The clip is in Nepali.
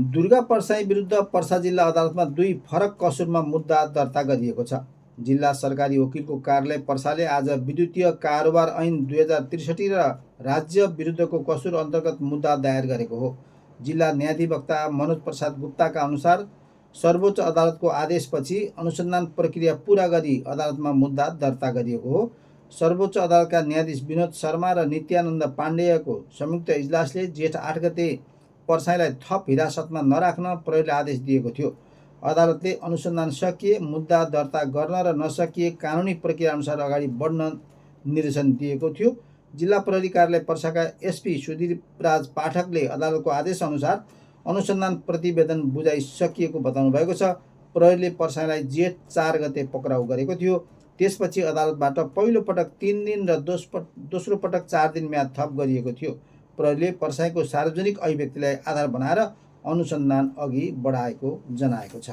दुर्गा परसाई विरुद्ध पर्सा जिल्ला अदालतमा 2 फरक कसुरमा मुद्दा दर्ता गरिएको छ। जिल्ला सरकारी वकिलको कार्यालय पर्साले आज विद्युतीय कारोबार ऐन 2063 र राज्य विरुद्धको कसुर अन्तर्गत मुद्दा दायर गरेको हो। जिल्ला न्यायाधिवक्ता मनोज प्रसाद गुप्ताका अनुसार सर्वोच्च अदालतको आदेशपछि अनुसन्धान प्रक्रिया पूरा गरी अदालतमा मुद्दा दर्ता गरिएको हो। सर्वोच्च अदालतका न्यायाधीश विनोद शर्मा र नित्यानन्द पाण्डेयको संयुक्त इजलासले जेठ 8 गते पर्साईलाई थप हिरासतमा नराख्न प्रहरीले आदेश दिएको थियो। अदालतले अनुसन्धान सकिए मुद्दा दर्ता गर्न र नसकिए कानुनी प्रक्रिया अनुसार अगाडि बढ्न निर्देशन दिएको थियो। जिल्ला प्रहरी कार्यालय पर्साका एसपी सुधीरराज पाठकले अदालतको आदेशअनुसार अनुसन्धान प्रतिवेदन बुझाइसकिएको बताउनु भएको छ। प्रहरीले पर्साईलाई जेठ 4 गते पक्राउ गरेको थियो। त्यसपछि अदालतबाट पहिलो पटक 3 दिन र दोस्रो पटक 4 दिन म्याद थप गरिएको थियो। प्रहरीले पर्साईको सार्वजनिक अभिव्यक्तिलाई आधार बनाएर अनुसन्धान अघि बढाएको जनाएको छ।